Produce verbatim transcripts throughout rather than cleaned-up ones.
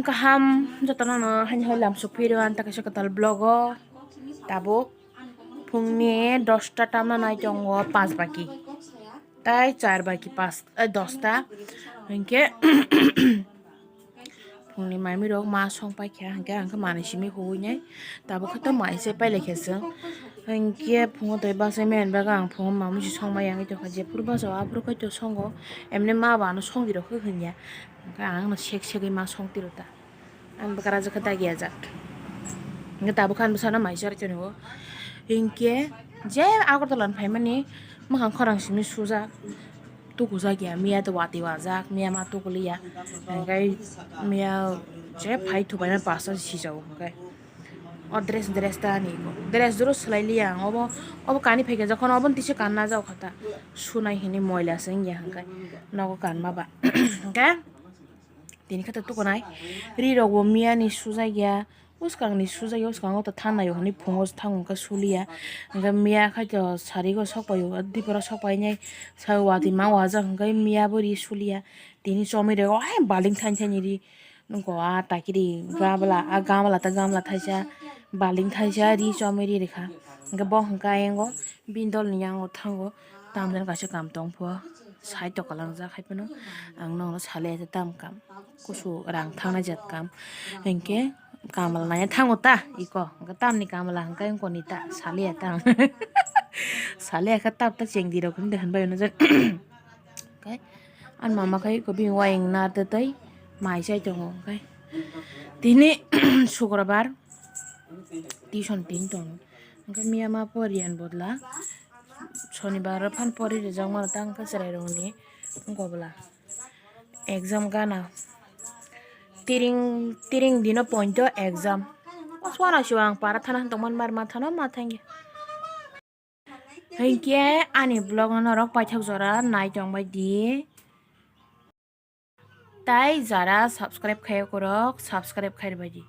Kaham jotono no haini hai lam sukphi rw ang ta kaisa kwtal vlog o. Tabuk phungni dosta tamna nai tongo, pas baki tai char baki pas, eh, dosta hinkhe phungni mami rok ma song paikha hinkhe ang khe manwi simi huwi nai tabuk khe to mai se pailaikha chwng. Hinkhe phungo tei bachai mani bagwi ang phungo mamwi se songma yangwi tongkha, jephuru bachao aphuru khe to songo, emni ma ba ano songwi rokhe hinya. Hwnkhe ang no sek segwi ma song tiro ta. Ang bwkra jwkhe dagi ajak. Hwnkhe tabuk khe ang bwsano mai chari tongo. Hinkhe je Agartala ni phaimani mwkhang khorang simi sujak. Tukujak ya, miya to watwi wajak, miya ma tukuliya. Hwnkhe miya je phai thubaima pasta sijago hwnkhe. O dress, dress ta ani iko. Dress joro swlai liya ang. Obo, obo kani phaikha jokhon obo tisi kanna jao kha ta. Sunai hini moila se wngya hwnkhe. Nogo kanma ba. Hwnkhe tini khe to tukunai. Ri rok bo miya ni sujak ya. Bwskang ni sujak ya, bwskango to thanai o hwnwi phungo thang wngkha suliya. Hwnkhe miya khai to sari go sok pai o, dipora sok pai nai. Sa watwi ma wajak hwnkhe miya bo ri suliya. Tini chomwi rego, ai, balting thaini thaini ri. Nokho a takiri gamla, a gamla ta gamla thaisa, balting thaisa ri chomwi ri rikha. Hwnkhe bo hwnkhe ayango bini dol ni yango thango, tamjani kaisa kam tongpho, side o kalangjak hai phano ang nokno salai ya tam kam, kusu rang thangnai jat kam, hinkhe kamla nai thango ta iko, hwnkhe tamni kamla hwnkhe wngkoni ta salai ya tam, salai ya khe tab ta chengdi rok hinwi hinbai hwnwi. Hwnkhe ani mama khai eko bini wayang na tei tei mai chai tongo. Hwnkhe tini Sukrabar tuition tin tongo. Hwnkhe miya ma poriyan bodla Sonibar phan pori rijak mano ta hwnkhe chwrai rokni wngkha bwla exam gana. Tiring tiring dino poito exam. Aswk uanasio ang para thana tongmani mar ma thano ma thangya. Hinkhe ani vlog no norok paithak jora nai tongbai di. Tai jara subscribe khaiya korok, subscribe khai rwbai di.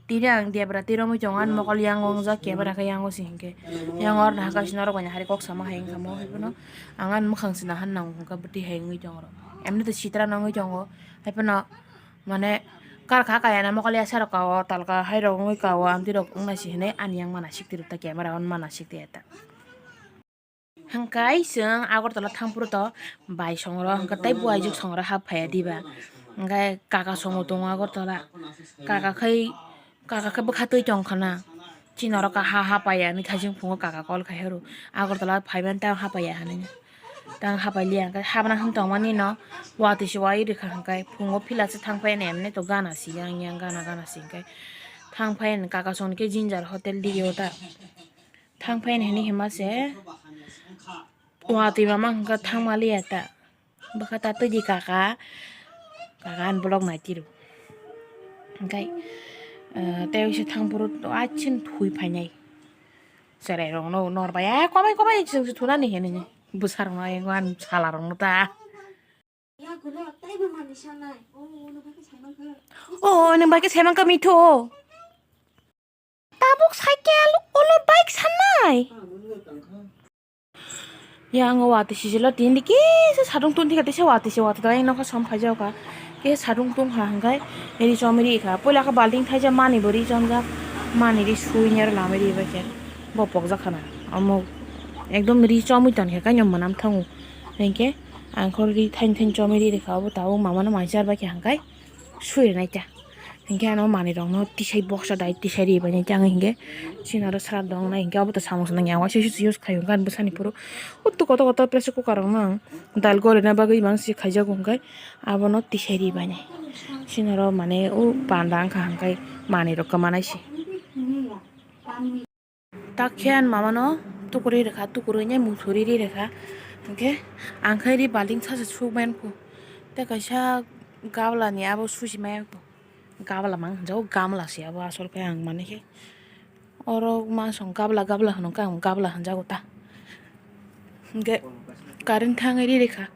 Tini ang debra twi romwi tongo, ani mokol yango wngjak, camera khe yango se hinkhe. Yango oro nahakhe norok bai nahari kok sama hai wngkha mo, hai phano ang ani mwkhang se nahan nango hwnkha bwtwi hai wngwi tongo. Emni to sitra no wngwi tongo, hai phano. Mane, kar kha kaya na mokol ya sarok ka o, talka hai rok wngwi ka o, amtwi rok wngna si hinwi ani yang mana sikti rwkta, camera on mana sikti eta. Hwnkhe chwng Agartala thangphuru to bai songo, hwnkhe tei buaijuk songo hap phaiya diba. Hwnkhe kaka songo tongo Agartala, kaka khai, kaka khe bwkha twi tong khana. Chini oro kaha hapaiya hinwi thaising phungo kaka call khai horo. Agartala phaiban tang hapaiya hinwi. Tang hapai liya hwnkhe habna hwn tongmani no watwi se wai rwkha hwnkhe phungo phila se thang phai emni to gana si yang yang gana gana si hwnkhe thang phai kaka song khe Ginger Hotel dige o ta thang phai hinwi hima se watwi mama hwnkhe thang ma liya ta. Bwkha ta twi di kaka, kaka ani vlog nai tiro. Hwnkhe, eh, tei waisa thang phuru to achin thui phainai. Cherai rokno nor bai, "Eh, kobai, kobai, chwng se thunani," hinwi bwsa rokno ayang ani sala rokno ta. O, nwng bai khe sai mankha mitho. Tabuk cycle, ulo bike sanai. Yang watwi sijilo tini kisa sadung tun thika tisa watwi se watwi dai nokha som phai jao kha. Kisa sadung tun kha hwnkhe ri chomwi ri kha. Puila khe balting thaisa mani bo ri chomjak. Mani ri sui nero lamai ri bai khe. Bo pokjak khana. Omo ekdom ri chomwi ton khe kaino mwnam thango. Hinkhe ang kho ri thain thain chomwi ri kha. Obo tabuk mama no mai char bai khe hwnkhe. Sui rwnai ta. Hinkhe ano manwi rokno tisai boksa dai tisai ri bai nai ta ang hinkhe chini oro sra dong nai hinkhe obo to samung swnang ya waisa se use khaio gan bwsani phuru. Utto kotor kotor pressure cooker rokno ang dal gorina bagwi mang se khaijago hinkhe abono tisai ri bai nai. Chini oro mane o panda wngkha hinkhe manwi rok kwmanai se. Takhe ani mama no tukurwi rwkha, tukurwi nai muthurwi ri rwkha. Hinkhe ang khe ri balting sacha sukmani pho. Tei kaisa gabla ni abo susi maya pho. Gabla mang hwnjago, gamla se abo asol khe ang mani khe. Oro ma song gabla gabla hwno khe ang gabla hwnjago ta. Hinkhe current thangwi ri rwkha.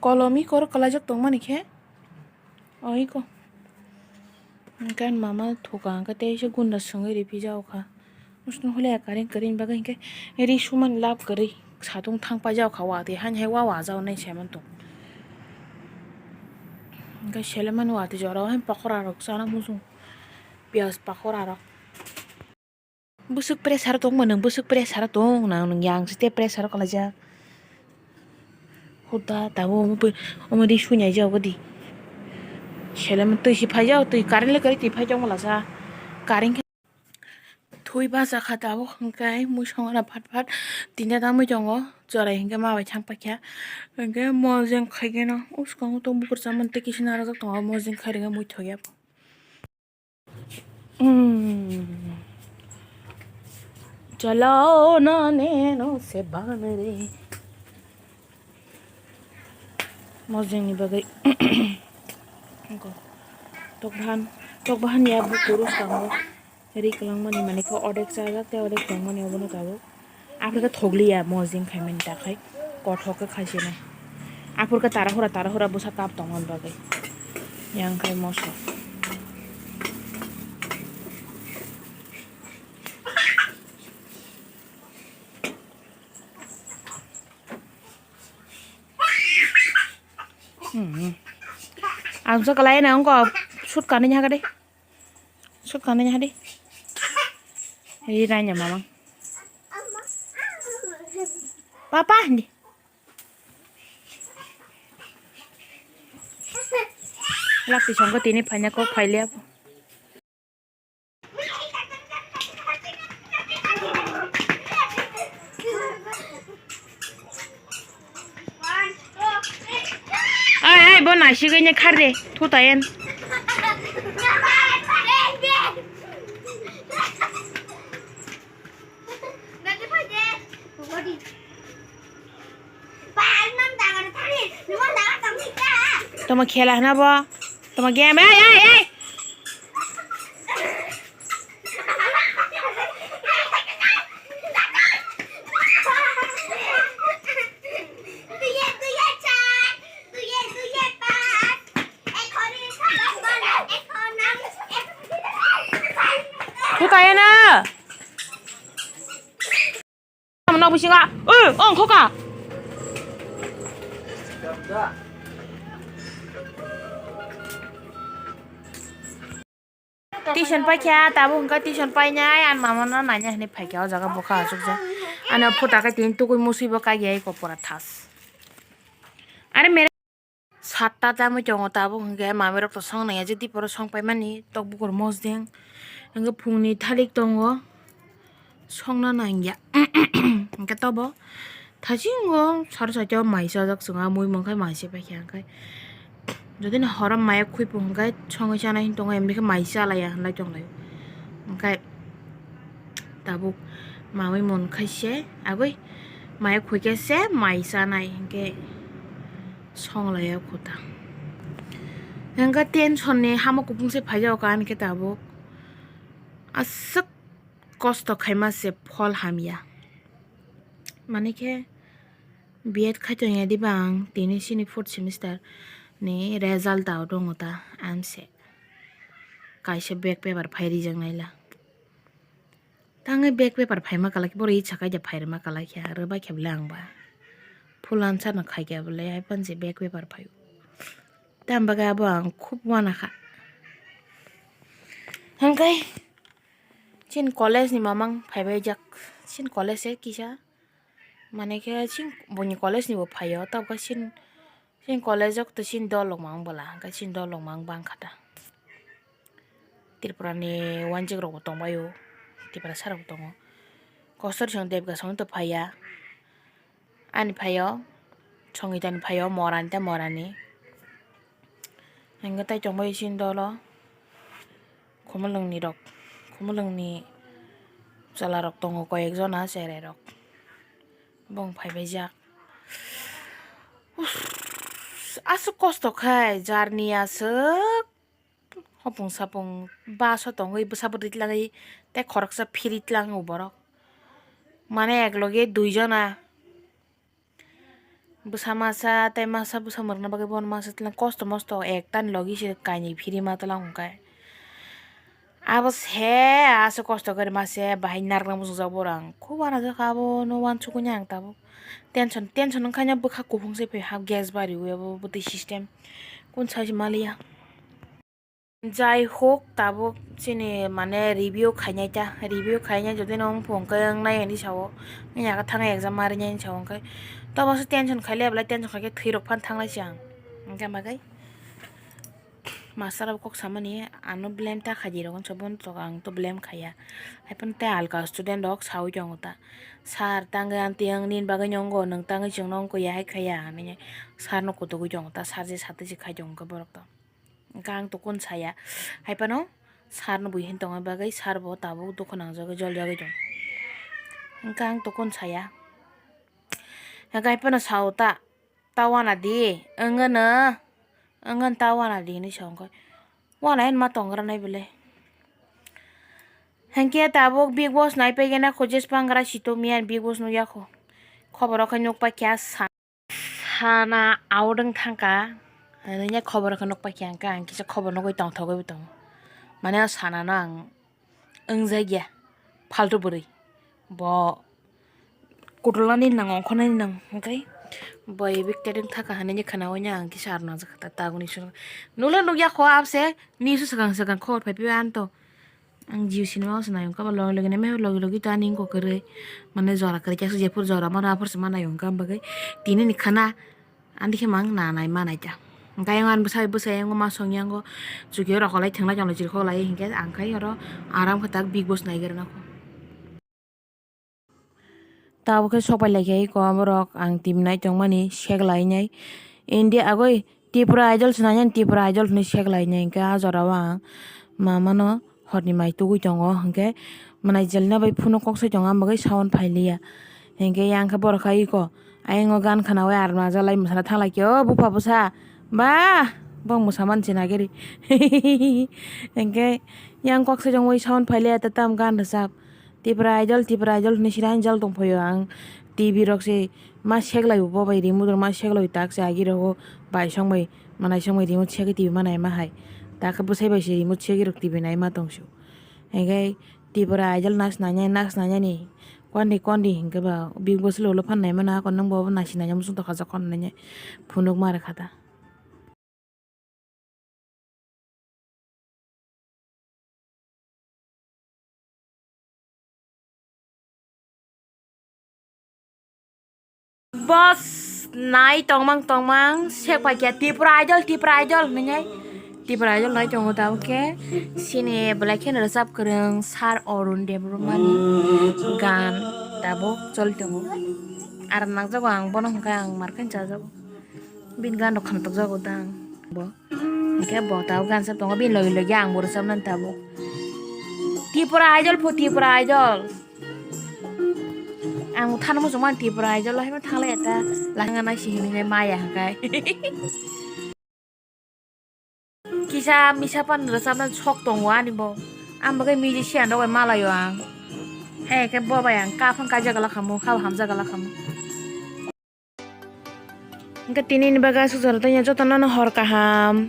Kolom iko oro kwlaijak tongmani khe. Oiko. Hwnkhe ani mama thuka hwnkhe tei se gunda swngwi riphi jao kha. Usung hole ya karing karing bagwi hwnkhe ri sumani lab kwrwi satung thang pai jao kha watwi haini hai wa wajao nai saiman tong. Hwnkhe selemani watwi jora o haino pakora rok chana muchung, piyaj pakora rok. Bwswk pressure tongma nwng, bwswk pressure tong nang nwng, yang site pressure kalaijak. Huda tabuk omo ri suinai jagodi. Selem twi si phaijak, twi current le kwrwi twi phaijak malasa. Current khe thwi bachakha tabuk, hwnkhe mui songna phat phat tinda tamwi tongo. Chwrai hwnkhe ma bai thang paikha. Hwnkhe mojeng khaikhe no uskango tong bukur chamani tei kisa narwkjak tongo, mojeng khairokhe mui thokya. Hmm. Chalo na neno se banre. Mojengni bagwi. Tok bahan, tok bahan ya bu kurus tango. Ri kwlangmani mane khe odek chajak tei odek tongmani obono tabuk. Aphuru khe thokliya mojeng khaimani takhai kothok khe khaisino. Aphuru khe tarahura tarahura bwsa kap tongmani bagwi. Yang khai moso. Hmm. Ang sa kalai na ongko sut kani nya kade. Sut kani nya kade. Ri ranya mamang. Papa, hindi. Lak ti songko tini phanya kok phai liya. Ai, ai, bo nasigwi ne khar de, thuta yen. Tamo khela hwna bo. Tamo game. Ei, ei, ei. Thuta yen. Tamo nok bisingo, o, o, ongkho ka. Tuition paikha, tabuk hwnkha tuition painai, ani mama no naina hinwi phaikha, o jaga bwkha achukjak. Ani o phuta khe tini tugui musui bo kagiyai kopora thas. Are mere. Satta tamwi tongo tabuk hwnkhe mamirok to song naiya je diporo song paimani tok bukur mosdeng hwnkhe phungni thalik tongo songna nangya hwnkhe tobo thasingo saro site o mai chajak chwng a mui mwnkhai mai se paikha hwnkhe jodi no horo mai khwi pung hwnkhe songwi chanai hwn tongo emikhe mai chalaiya hwnlai tonglaio hwnkhe tabuk mamui mwnkhai se agoi mai khwikhe se mai chanai hwnkhe. Songlaiya khuta. Hwnkhe tension ni hamo kupung se phaijak ani khe tabuk. Aswk kosto khaima se phol hamya. Mani khe B Ed khai tongya diba ang tini sini fourth semester ni result o tongo ta amse. Kaisa back paper phai rijak naila. Tangwi back paper phaima kwlai khe, borok icha khe phai rwma kwlai khe, rwbai khe bwle ang ba. Full answer no khai khe bwle, hai phano se back paper phaio. Tamo bagwi abo ang khub uana kha. Hwnkhe chini college ni mamang phaibai jak, chini college se kisa, mane khe chini buini college ni bo phaio, tabukhe chini Chini college o twi chini dol rok mang bwla, hwnkhe chini dol rok mang bang kha ta. Tripura ni wanjik rok bo tong bai o, Tiprasa rok bo tongo. Kosor song Debga song to phaiya. Ani phaio, Songita ni phaio, Mora ni tei Mora ni. Hwnkhe tai tong bai o chini dol o. Khumulwng ni rok, Khumulwng ni chwla rok tongo koi ek jona cherai rok. Bong phaibai jak. Uff, aswk kosto khai jarni aswk. Hopung sapung bus o tongwi bwsa bwrwi tlangwi tei khoroksa phiri tlango borok. Mane ek loge dui jona. Bwsa masa tei masa bwsa mwrwkna bagwi bono masa tlang kosto mosto ekta ni logi se kainwi phiri ma tlang hwnkhe. Abo se aswk kosto khe rwma se bahai narwkna muchungjak borok ang khub uanajak abono uansukgwi ang tabuk tension tension wngkha bwkha kuphung se phai ha gas bariwi abo bwtwi system Kun sai maliya. Jai hok, tabuk chini mane review khainai ta, review khainai jodi no wng phung khe wng nai hinwi sao, wngya khe thang exam ma rinai hinwi sao, hwnkhe tobo se tension khailai belai, tension khaikhe thwi rok phan thanglai se ang, hwnkhe bagwi master rok kok samani ano blame ta khaidi rok, hwnsa bono ang to blame khaiya, haiphano tei alka student rok saui tongo ta, sir tangwi ang tiyang nini bagwi nw wngo, nwng tangwi chwngno wngkha ya hai khaiya hinwi sir no kutugwi tongo ta, sir je satwi se khai tongo borok to. Hwnkhe ang to kun saya. Haiphano sir no bui hin tongna bagwi sir bo tabuk dukha nangjagwi joljagwi tong. Hwnkhe ang to kun saya. Hwnkhe haiphano sao ta, ta wana di, wngano, wngano ta wana di hinwi sa wngkha. Wana hin ma tongra nai bwle. Hwnkhe tabuk Bigg Boss nai paigena kho, jes pangra sitomia Bigg Boss nukya kho. Khoboro khe nukpai kha sa. Sana out wng thangkha, hinwi khobor khe nukpai kha, hwnkhe ang kisa khobor nugwi tongthogwi bo tongo. Mane o sanano ang wngjakya, phaltu bwrwi. Bo kutulani nang, ongkhornani nang, hwnkhe bo evict wng thangkha hinwi khwnaui ang kisa aro nangjak kha, ta tabukni simi. Nukle nukya kho abse, nini swkang swkang khobor phai phaibai ani to. Ang Jio cinema o se nai wngkha, logi logi naima, logi logi to ani wngkha kwrwi. Mane jora kwrwi khe jephuru jora mano aphuru se ma nai wngkha, ang bagwi tini ni khana ani khe mang na nai ma nai ta. Hwnkhe ayang ani bwsai bwsai ayang ma song yang o chukio rok kolai thwngna chwng chirikhok lai hinkhe ang khai oro aram khe tak Bigg Boss nai gra nang kho. Tabuk khe sopai lai khe eko borok ang T V nai tongmani sek lai nai. India agoi Tripura Idol se nai nai, Tripura Idol hinwi sek lai nai, hwnkhe ah jora o ang ma mano horni mai tugui tongo, hwnkhe mwnai jelna bai phunuk kok sai tongo, ang bagwi sound phai liya. Hwnkhe yang khe borok kha eko ayang o gan khwnaui aram najalai mwsana thang lai khe, o bupha bwsa ba bong mwsa man se nageri. Hwnkhe yang kok sai tongwi sound phai liya, ta tam gan rwchap. Tripura Idol, Tripura Idol hinwi sira jal tongphaio ang. T V rok se ma seklai bo bai remote rok ma seklai tak se agi rogo bai song bai manai song bai remote segwi T V ma nai ma hai. Ta khe bwsai bai se remote segwi rok T V nai ma tong su. Hwnkhe Tripura Idol nas nai nai nas nai nai ni kondi kondi hwnkhe ba Bigg Boss lo ulo phan nai mano akon nang bo nasi nai muchung tokha jokon nai phunuk ma rwkha ta. Boss nai tongmang tongmang sek paikya Tripura Idol, Tripura Idol hinwi. Tripura Idol nai tongo tabuk khe. Sini belai kheno rwchap kwrwng Sir Arun Debbarmani gan tabuk choli tongo. Aram nangjago ang bono hwnkhe ang mar khe chajago. Bini gan rok khantokjago dang bo. Hwnkhe bo tabuk gansa tongo, bini logi logi ang bo rwchapnani tabuk. Tripura Idol pho Tripura Idol. Ang thani muchungmani Tripura Idol haino thanglai eta langana si hinwi maya hwnkhe. Kisa misa pan rwchapnani sok tongo ani bo. Ang bagwi musician rok bai malaio ang. Hai khe bo bai ang kaphang kaijak gala khamu, habo hamjak gala khamu. Hwnkhe tini ni bagwi aswk jora tanya jotono no hor kaham.